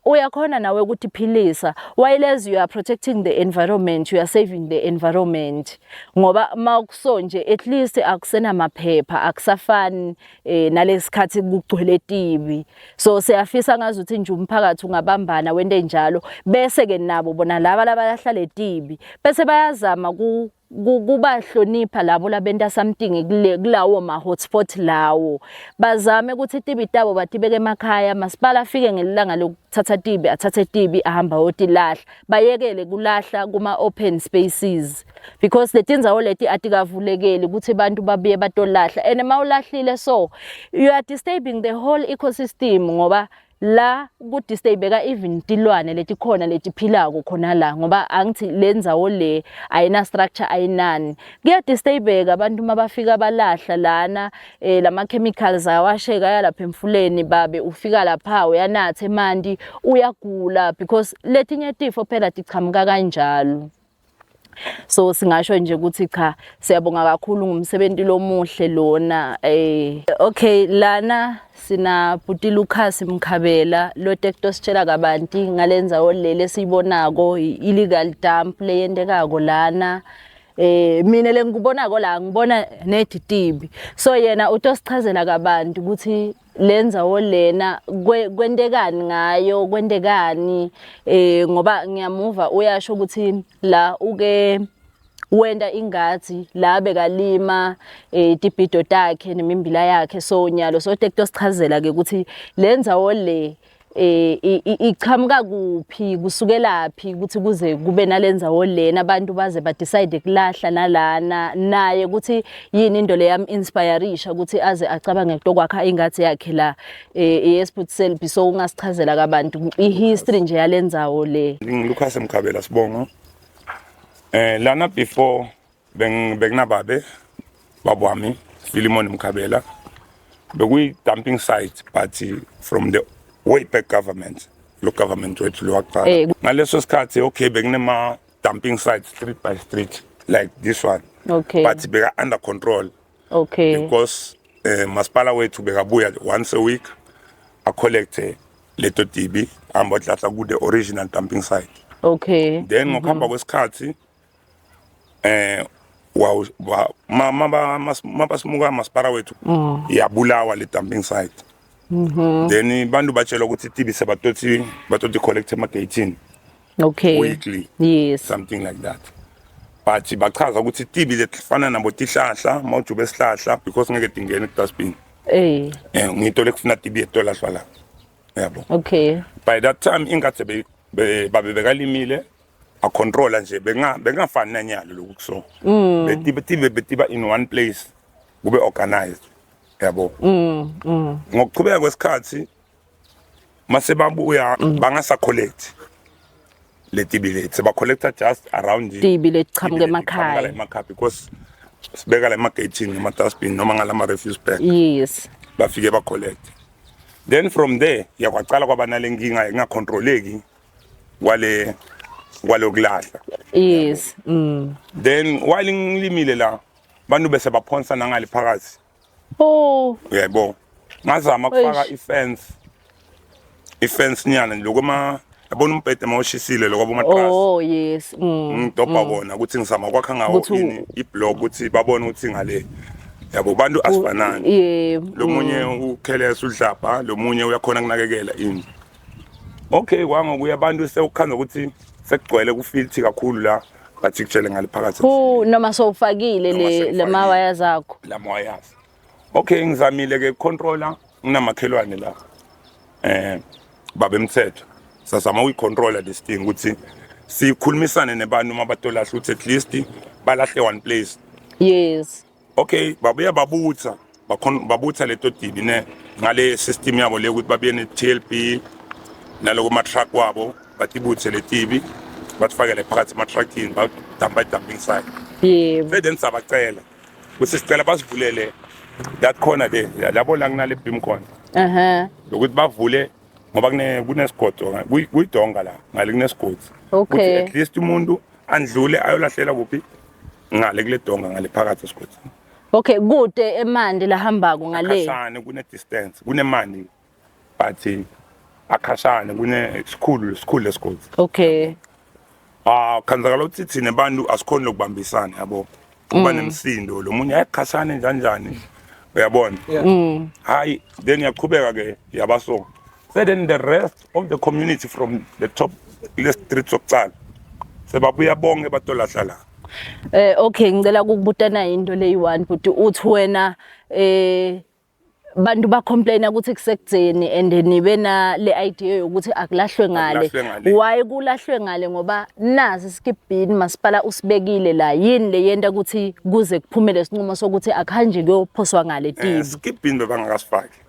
uyakhona nawe ukuthi philisa while as you are protecting the environment, you are saving the environment, ngoba mawukuso nje at least akusenamaphepha, akusafani nalesikhathi kugcwele tibi. So siyafisa ngazi ukuthi nje umphakathi ungabambana wente njalo, bese ke nabo bona laba labalahla letibi bese bayazama ku kubahlonipha labo labenta something kule kulawo ma hotspot lawo, bazame ukuthi tibi tabo batibeke emakhaya. Masipala afike ngelanga lokuthatha tibi, athathe tibi, ahamba ayotilahla, bayekele kulahla kuma open spaces, because letindzawo leti atikavulekeli ukuthi bantu babuye batolahla. And mawulahlile so you are disturbing the whole ecosystem, ngoba la kudisturbeka even tilwane letikhona letiphilako khona la, ngoba angithi le ndzawo le ayina structure, ayinani, kuyadisturbeka. Abantu mabafika balahla lana, lama chemicals ayawasheka aya lapha emfuleni, babe ufika lapha uyanatha emanti, uyagula, because letinye tifo phela tichamuka kanjalo. So singasho nje ukuthi cha, siyabonga kakhulu ngumsebenzi lomuhle lona. Okay, lana sina Bhuti Lucas Mkhabela lotekto sitshela kabanti ngalendzawo le lesiyibonako, illegal dump leyentekako lana. Mina lengikubonako la, ngibona neditibi, so yena utosichazela kabanti ukuthi lendzawo lena kwentekani ngayo, kwentekani, ngoba ngiyamuva uyasho ukuthi la uke wenta ingadzi la, bekalima tibhido takhe nemimbila yakhe. So nyalo so tekutosichazela ke ukuthi lendzawo le ichamuka kuphi, kusukelaphi ukuthi kuze kube nalendzawo lena, abantu baze ba decide kulahla nalana, naye ukuthi yini into le yam inspireisha ukuthi aze acabange ukutokwakha ingathi yakhe la. Yes Bhuti Selby, so ungasichazela kabantu i-history nje yalendzawo le?
NginguLucas Mkhabela Sibongo. Lana before bekunababe babwami Philemon Mkhabela, bekuyi dumping site, but from the way back government, lo government wethu lo waqala ngaleso sikhathi, okay, bekunema dumping sites street by street like this one, but beka under control because masipala wethu bekabuya once a week a collect leto tibi, hamba ohlahla ku the original dumping site. Then ngokuhamba kwesikhathi Wa mabasimuka masipala wethu yabulawa le dumping site. Then bantu batshelwa ukuthi tibi sebatoti batoti collect emageyithini weekly. Something like that. But bachaza ukuthi tibi letifana nabo tihlahla mawujube esihlahla because ngeke tingene ku-dustbin. Ngito lekufuna tibi etolahlwa la. Yabo. By that time ingathi babe bekalimile a controller nje bengafani nanyalo lokhu so. Betibe tibe betiba in one place kube organized. Yabo. Ngokuchubeka kwesikhathi mase babuya bangasa collect letibi lethi ba collecta just around
tibi letichamuka emakhaya
emakhaya because sibeka la emageyithini noma dustbin noma ngalama refuse bag. Bafike ba collect. Then from there yakwaqala kwaba nalenkinga engacontroleki kwale kwalokulahla. Then while ngilimile la bantu bese baphonsa nangale phakathi.
Oh.
Yebo. Ngazama ukufaka ifence. Ifence nyana lokho ma yabona umbhede mawushisile lokho abomatras.
Oh yes.
Ngidobha kona ukuthi ngizama kwakha ngawo ini iblock ukuthi babone ukuthi ngale. Yabo bantu asifanani.
Yebo.
Lo munye ukhelesa udlapha, lo munye uyakhona kunakekela ini. Okay, kwangokuya abantu sewukhanza ukuthi sekugcwele kufilthi kakhulu la. Bathi kutshele ngale phakathi.
Oh, noma sowufakile le lamawaya zakho.
Lamawaya. Okay, ngizamile ke controller nginamakhelwane la. Baba emthetho. Sazama ukuyicontroller this thing ukuthi sikhulumisane nebantu uma batolahla ukuthi at least balahle one place.
Yes.
Okay, babuya babutha babutha leto dibi ne ngale system yabo le ukuthi babuye ne TLB naloko ma truck wabo batibuthe le tibi batifakele phakathi ema truckini badampa dumping site.
Yebo.
Then sabacela ukuthi sicela basivulele that corner there yabo la kunale beam khona. Ukuthi bavule ngoba kunesigodo kuyidonga la ngale kunesigodi.
Okay.
At least umuntu andlule ayolahlela kuphi ngale kule donga ngale phakathi esigodini.
Okay, kude emandi lahambako ngale.
Akhashane kune distance, kunemandi but akhashane kune sikhulu sikhulu lesigodi.
Okay.
Khanzakala ukuthi thina abantu asikhoni lokubambisana yabo. Kuba nemsindo lo munye ayakhashane njani njani. Uyabona? Hayi then yaqhubeka ke yabaso. So then the rest of the community from the top le street sokuqala sebabuya bonke batolahla la.
Okay, ngicela ukubutana into leyi-one but uthi wena bantu ba complain ukuthi kusekudzeni and nibe na le idea yokuthi akulahlwe ngale. Why kulahlwe ngale ngoba nazi skip bin masipala usibekile la yini le yenta ukuthi kuze kuphume lesinqumo sokuthi akuhanje kuyophoswa ngale tibi.
Skip bin bebangakasifaki.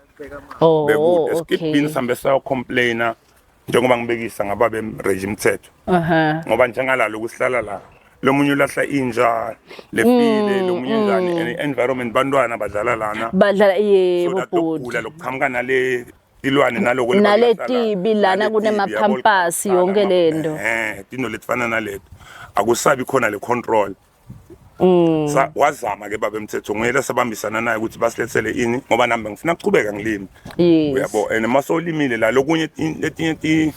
Oh, okay.
Skip bin sambe sayo complainer njengoba ngibekisa ngababe regime mthetho. Ngoba njengalalo kusihlala la lo munye ulahla inja lefile lo munye njani environment bantwana badlala lana
badlala yebo
bhuti lokuqhamuka nale tilwane naloko
nale tibi lana kunemaphampasi yonke lento
tino letifana naleto akusabi khona le control. Wazama ke baba emthetho nguyela sabambisana naye ukuthi basilethele ini ngoba nami ngifuna ukuchubeka ngilime. Uyabo and masolimile la lokunye letinye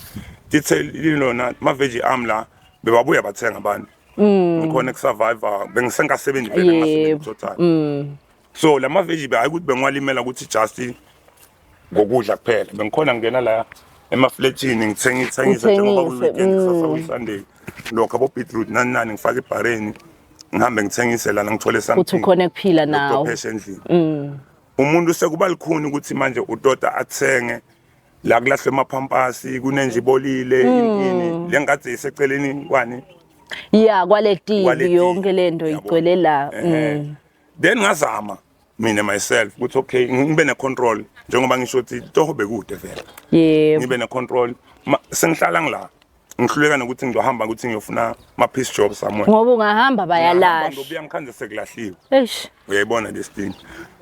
tithelilona ma veggie am la bebabuya bathenga abantu. Ngikhona kusurvive bengisengasebenzi vele ngasebenzi total. So lama veggie hayi ukuthi bengiwalimela ukuthi just ngokudla kuphela bengikhona ngena la emafletini ngithengisa njengoba kuyi-weekend kusasa kuyi-Sunday lokho abo beetroot nani nani ngifake ebhareni ngihambe ngithengise lana ngithole something
ukuthi ukhona ukuphila nawo
endlini. Umuntu sekuba likhuni ukuthi manje utoda athenge la kulahlwe amaphampasi kunenje ibolile ini lengathi iseceleni kwani
ya kwale tibi yonke lento igcwele la.
Then ngazama mina myself ukuthi okay ngibe ne control njengoba ngisho ukuthi toho bekude vele.
Yebo.
Ngibe ne control sengihlala ngila ngihluleka nokuthi ngizohamba ukuthi ngiyofuna ma piece job somewhere.
Ngoba ungahamba bayalahla.
Ngoba ngikhanze sekulahliwe.
Eish.
Uyayibona this thing.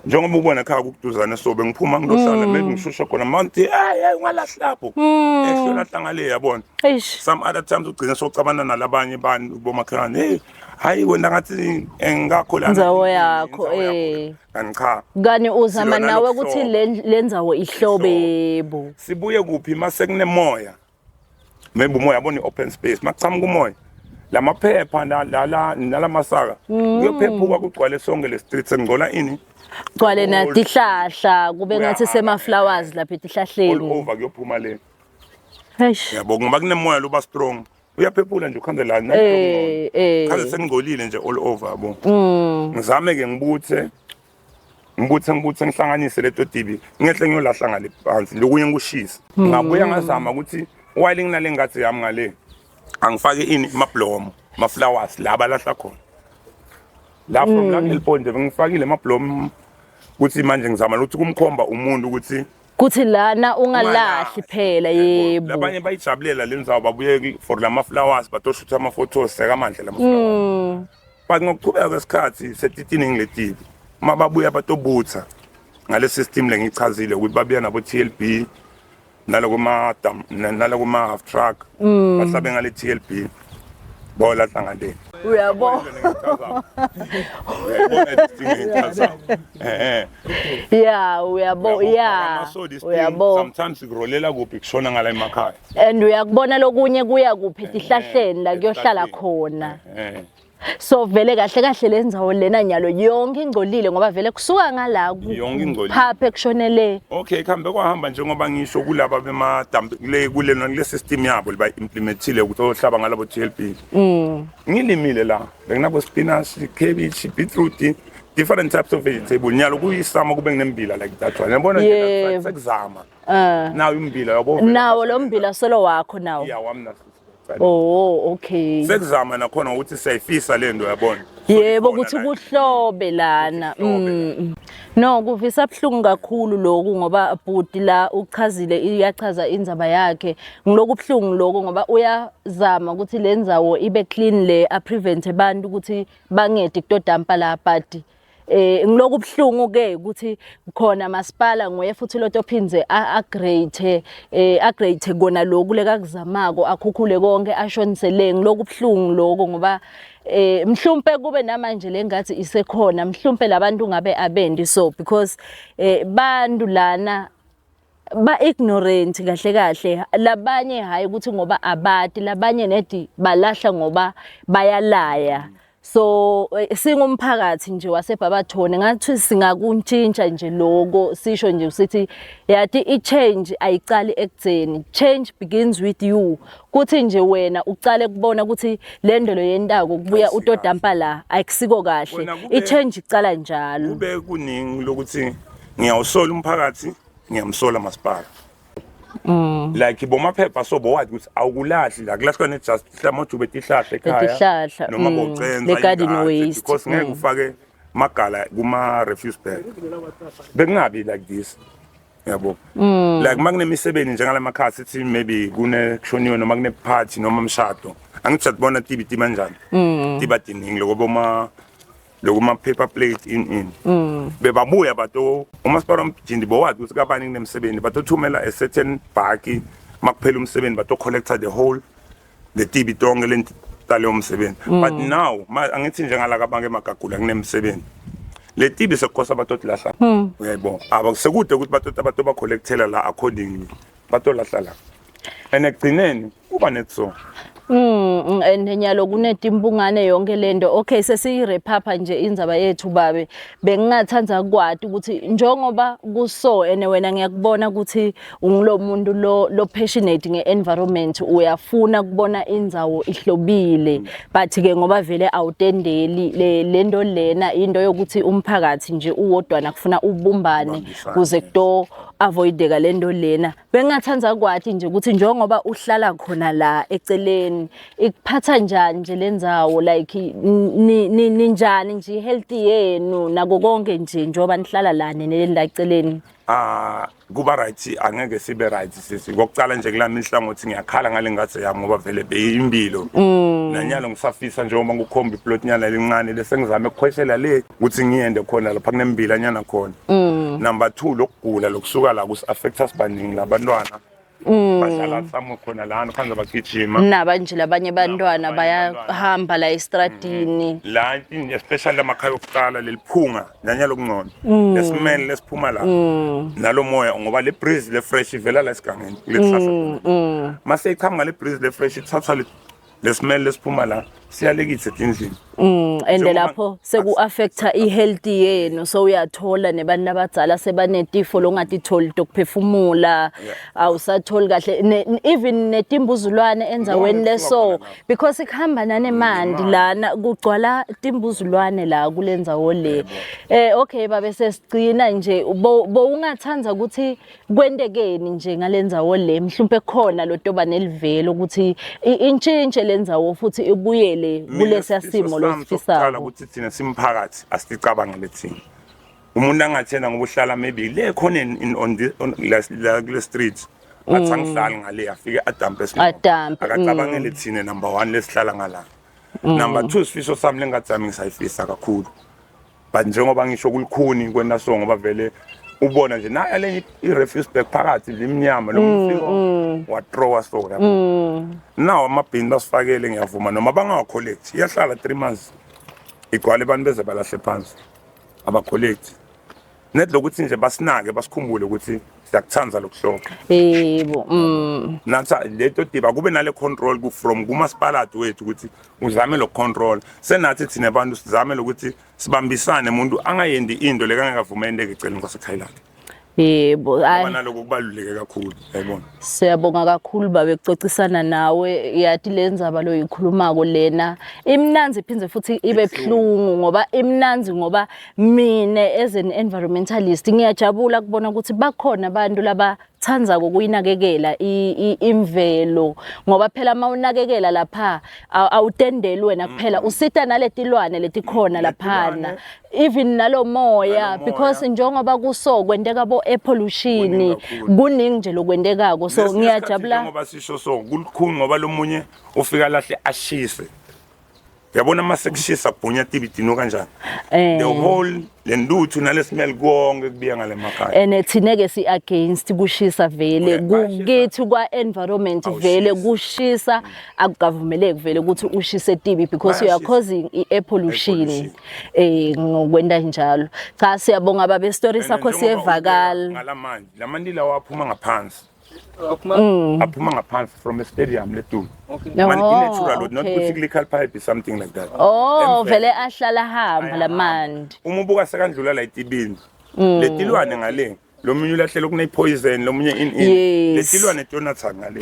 Njengoba ubona ekhaya kukuduzane so bengiphuma ngilohlala maybe ngishusha khona manje hey hey ungalahli lapho. Ehlolahla ngale yabona.
Eish.
Some other times ugcina socabana nalabanye abantu bomakhelwane hey hayi wena ngathi engakho la
indzawo yakho eh
kanti cha
kani uzama nawe ukuthi lendzawo ihlobebo.
Sibuye kuphi mase kunemoya maybe umoya yabona i-open space makuchamuka umoya Lamaphepha la nalamasaka kuyophephuka kugcwale sonke le street sengcola ini.
Gcwale natihlahla kube ngathi sema flowers lapha
All
etihlahleni.
over kuyophuma le.
Eish.
Yabo ngoba kunemoya loba strong. Uyaphephula nje ukhanze la
Eh eh.
Khanze sengingcolile nje all over yabo. Ngizame ke ngibuthe ngibuthe ngibuthe ngihlanganise leto tibi ngehle ngiyolahla ngale phansi lokunye ngikushisa. Ngabuya ngazama ukuthi while nginale ngathi yami ngale angifake ini amablomo ama flowers la balahla khona. La from la kuleli nje bengifakile amablomo ukuthi manje ngizama ukuthi kumkhomba umuntu ukuthi
Kuthi lana ungalahli phela yebo.
Labanye bayijabulela le ndzawo babuye for lama flowers batoshutha ama photos sekamandla lama flowers. But ngokuqhubeka kwesikhathi setitiningi letibi uma babuya batobutha ngale system lengichazile ukuthi babuya nabo TLB naloko ma naloko ma half truck bahlabe ngale TLB bolahla ngale.
Uyabo.
Uyayibona this thing engichazayo. Eh.
Yeah, uyabo yeah.
So this thing
Uyabo.
sometimes kurolela kuphi kushona ngala emakhaya.
And uyakubona lokunye kuya kuphi etihlahleni la kuyohlala khona.
Eh.
So vele kahle kahle le ndzawo lena nyalo yonke ingcolile ngoba vele kusuka ngala
Yonke ingcolile.
phaphe kushonele.
Okay, kuhambe kwahamba njengoba ngisho kulaba bema dump kule kule kule system yabo liba implementile ukuthi ohlaba ngalabo TLB. Ngilimile la, benginabo spinach, cabbage, beetroot, different types of vegetable. Nyalo kuyisama kube nginembila like that one. Yabona nje
Yebo.
sekuzama. Nawo imbila yabo.
Nawo lo mbila solo wakho nawo.
Yeah, wami naso.
Oh, okay.
Sekuzama nakhona ukuthi siyayifisa le nto yabona.
Yebo
Khona
ukuthi
la.
kuhlobe lana.
Kuhlobe
Mm. No, kuvisa buhlungu kakhulu lokhu ngoba bhuti la uchazile iyachaza indzaba yakhe. Ngiloku buhlungu lokho ngoba uyazama ukuthi le ndzawo ibe clean le a prevent abantu ukuthi bangedi kutodampa la but ngiloku buhlungu ke ukuthi khona masipala nguye futhi lo tophinze agrate agrate kona lokhu lekakuzamako akhukhule konke ashonise le. Ngiloku buhlungu lokho ngoba mhlumpe kube namanje lengathi isekhona, mhlumpe labantu ngabe abendi so because bantu lana ba ignorant kahle kahle, labanye hayi ukuthi ngoba abati, labanye nedi balahla ngoba bayalaya. So singumphakathi nje waseBarberton ngathi singakuntshintsha nje lokho, sisho nje sithi yathi i-change ayicali ekudzeni, change begins with you, kuthi nje wena ucale kubona ukuthi le ndelo yentako kubuya
Ayisikahle.
utodampa la ayikusiko kahle.
Wena kube-
I-change icala njalo.
Kube kuningi lokuthi ngiyawusola umphakathi, ngiyamsola masipala. Like bomaphepha so bowathi ukuthi awukulahli la kulahlwa ne just amajube etihlahla ekhaya
Etihlahla,
noma bowucenza
le garden
ingadi,
waste,
because ngeke ufake magala kuma refuse bag bekungabi like this yabo. Like makunemisebenzi njengala makhaya sithi maybe kune kushoniwe noma kune party noma umshado, angithi siyabona tibi tiba njani tiba tiningi lokho boma lokuma paper plate in bebabuya bato umasipala wamjindi bowathi ukuthi kabani kunemsebenzi batothumela a certain bhaki makuphela umsebenzi bato collecta the whole the tibi tonke lento taleyo msebenzi. But now angithi njengala kabanke emagagula kunemsebenzi le tibi sekukosa batoti lahla, uyayibona aba sekude ukuthi batoti abato bacollectela la accordingly batolahla la and ekugcineni kuba netso.
And nyalo kunetimbungane yonke lento. Okay, sesiyi-wrap nje indzaba yethu babe. Bengingathanda kwati ukuthi njengoba kuso ene wena ngiyakubona ukuthi ungulo muntu lo passionate nge-environment, uyafuna kubona indzawo ihlobile, but ke ngoba vele awutendeli le lento lena, into yokuthi umphakathi nje uwodwana kufuna ubumbane
Ubambisane.
kuze kuto avoideka lento lena. Bengingathanda kwati nje ukuthi njengoba uhlala khona la eceleni, ikuphatha njani nje lendzawo, like ninjani nje health yenu nako konke nje njengoba nihlala la nene la eceleni?
Ah, kuba right angeke sibe right sisi. Kokucala nje kulami inhlangothi ngiyakhala ngale ngathi yami ngoba vele beyimpilo nanyalo ngisafisa njengoba ngikukhomba iplot nyana elincane lese ngizame ukukhweshela le ukuthi ngiyende khona lapha kunembila nyana khona. Number 2, lokugula lokusuka la kusi affecta sibaningi labantwana badlala somewhere khona lana khanza bagijima.
Naba nje labanye bantwana
Nabanye abantwana.
Bayahamba la estradini.
La especially amakhaya okuqala leliphunga nanyalo kungcono lesimele lesiphuma la nalo moya ngoba le breeze le fresh ivela la esigangeni kule sihlahla. Mase iqhamuka le breeze le fresh ithatha le smell lesiphuma la. Siyalekithe etindlini.
And
Njengoba-
lapho seku-affecta i-health yenu, so uyathola nebantu abadzala sebanetifo longatitholi tokuphefumula, awusatholi kahle even netimbuzulwane endzaweni
Konke
leso
kusuka khona lapho.
Because kuhamba nanemandi lana kugcwala timbuzulwane la kule ndzawo le. Okay babe, sesigcina nje, bo ungathanda ukuthi kwentekeni nje ngale ndzawo le? Mhlawumbe khona lotoba nelivelo ukuthi intshintshe le ndzawo futhi ibuyele kulesiya simo losifisako.
Ukuthi thina simphakathi asicabangele thina. Umuntu angathena ngoba uhlala maybe le khona in on the on la kule street, athi angihlali ngale, afike adampe.
Adampe.
Akacabangele thina number 1 lesihlala ngala. Number 2, sifiso sami lengathi ngisayifisa kakhulu, but njengoba ngisho kulikhuni kwena, so ngoba vele ubona nje naye lenye i-refuse bag phakathi limnyama lo mfiko wathrowa, so yabo nawo amabhini basifakele, ngiyavuma noma bangawa-collect, iyahlala 3 months igcwale, abantu beze balahle phansi, aba-collect net lokuthi nje basinake, basikhumbule ukuthi siyakuthanda lokuhlobo.
yebo
Nathi leto diba kube nale control ku from kumasipalati wethu ukuthi uzame lo control, senathi thina abantu sizame lokuthi sibambisane, umuntu angayendi into lekangekavumendeke eceleni kwasekhaya lakhe.
Yebo,
ngoba
hayi.
Naloko kubaluleke kakhulu, yayibona.
Siyabonga kakhulu babe kucocisana nawe. Yathi le ndzaba loyikhulumako lena imnanzi, iphindze futhi ibe buhlungu, ngoba imnanzi ngoba mine as an environmentalist ngiyajabula kubona ukuthi bakhona abantu laba thandzako kuyinakekela imvelo, ngoba phela mawunakekela lapha awutendeli wena kuphela, usita naletilwane letikhona laphana, even nalo moya.
Nalo moya.
Because njengoba kuso kwenteka bo air pollution,
Kuningi kakhulu.
Kuningi nje lokwentekako, so
Lesinye isikhathi
ngiyajabula.
Njengoba sisho, so kulukhuni ngoba lo munye ufika lahle ashise, yabona, mase kushisa bhunya tibidino kanjani, the whole lentuthu nale smell konke kubuya ngale makhaya.
And thina-ke si-against kushisa vele.
Bayashisa.
Kithi kwa-environment vele
Awushisi.
Kushisa akukavumeleki vele ukuthi ushise tibi because you are
Bayashisa.
causing i-air pollution.
Pollution.
Ngokwenta njalo, cha, siyabonga babe, story
And
sakho
njengoba
siyevakala.
ubeka ngalamanje lamanti lawa aphuma ngaphansi,
Aphuma
aphuma ngaphansi from a stadium letulu.
Okay.
Man,
Oh,
i-natural water, not cyclical pipe, something like that.
Oh.
Emvelo.
Vele ahlala hamba
Ayahamba.
lamandi.
Uma ubuka sekandlula la etibini, letilwane ngale, lo munye ulahlela okune-poison, lo munye in in letilwane tionatha ngale.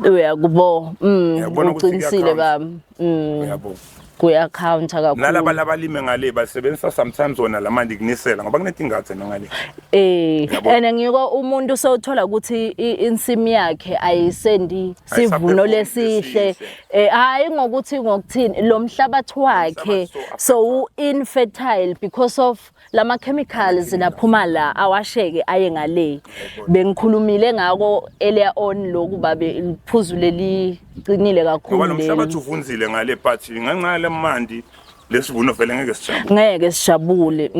Uyakubo
Uyabona ukuthi
uqinisile
kuya-count.
baba.
Uyabo.
Kuya-counta kakhulu.
Nalaba labalime ngale basebenzisa sometimes wona lamandi kunisela ngoba kunetingadze nangale. Yabo.
And ngiko umuntu sewuthola ukuthi insimi yakhe ayisendi sivuno
Ayisaperform
lesihle.
lesihle.
Hayi ngokuthi ngokuthini, lo mhlabathi wakhe
Umhlabathi so
so infertile because of lama chemicals laphuma la awasheke aye ngale. Bengikhulumile ngako earlier on lokhu babe, iphuzu leli qinile
Ngoba
kakhulu
lo mhlabathi
leli.
uvunzile ngale, but ngenxa yalamandi lesivuno vele ngeke sijabule.
Ngeke sijabule.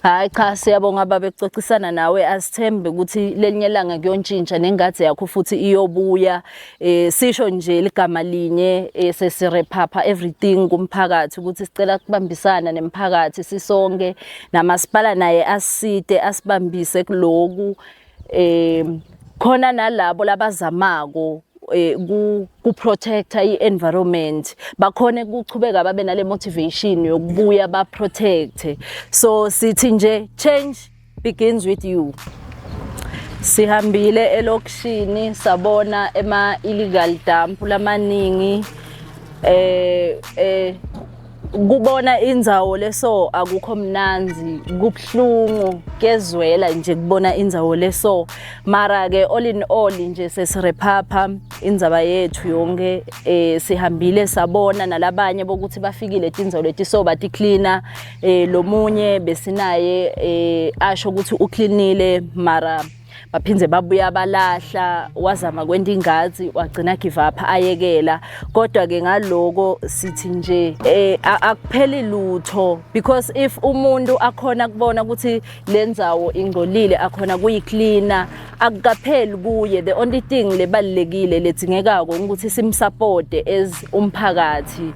Hayi cha, siyabonga babe kucocisana nawe. Asithembe ukuthi lelinye ilanga kuyontshintsha nengadze yakho futhi iyobuya. Sisho nje ligama linye, sesirephapha everything kumphakathi ukuthi sicela kubambisana nemphakathi sisonke, namasipala naye asite asibambise kuloku, khona nalabo labazamako ku protecta i-environment bakhone ukuchubeka babe nale motivation yokubuya ba protect. So sithi nje change begins with you. Sihambile elokishini, sabona ema illegal dump lamaningi. Kubona indzawo leso akukho mnanzi, kubhlungu, kezwela nje kubona indzawo leso. Mara ke all in all nje sesirephapha indzaba yethu yonke. Sihambile sabona nalabanye bokuthi bafikile tindzawo leti so bati cleaner. Lomunye besinaye asho ukuthi ucleanile, mara baphindze babuya balahla. Wazama kwenta ingazi, wagcina give up, ayekela. Kodwa ke ngaloko sithi nje akupheli lutho, because if umuntu akhona kubona ukuthi lendzawo ingcolile, akhona kuyicleana, akukapheli kuye. The only thing lebalekile ledzingekako ukuthi simsupport as umphakathi,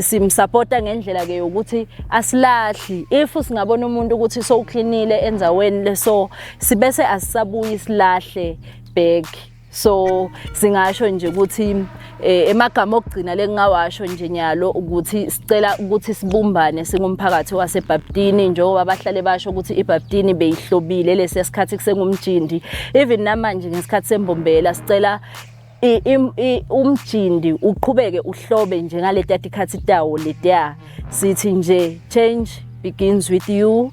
simsupporta ngendlela ke yokuthi asilahli. If singabona umuntu ukuthi sowucleanile endzaweni leso, sibese asisabuyi silahle back. So singasho nje ukuthi eh, emagama okugcina lengingawasho nje nyalo ukuthi sicela ukuthi sibumbane singumphakathi waseBhaptini, njengoba bahlale basho ukuthi iBhaptini beyihlobile lesiya sikhathi kusengumjindi, even namanje ngesikhathi sembombela sicela umjindi uqhubeke uhlobe njengaleti tikhathi tawo letiya. Sithi nje change begins with you.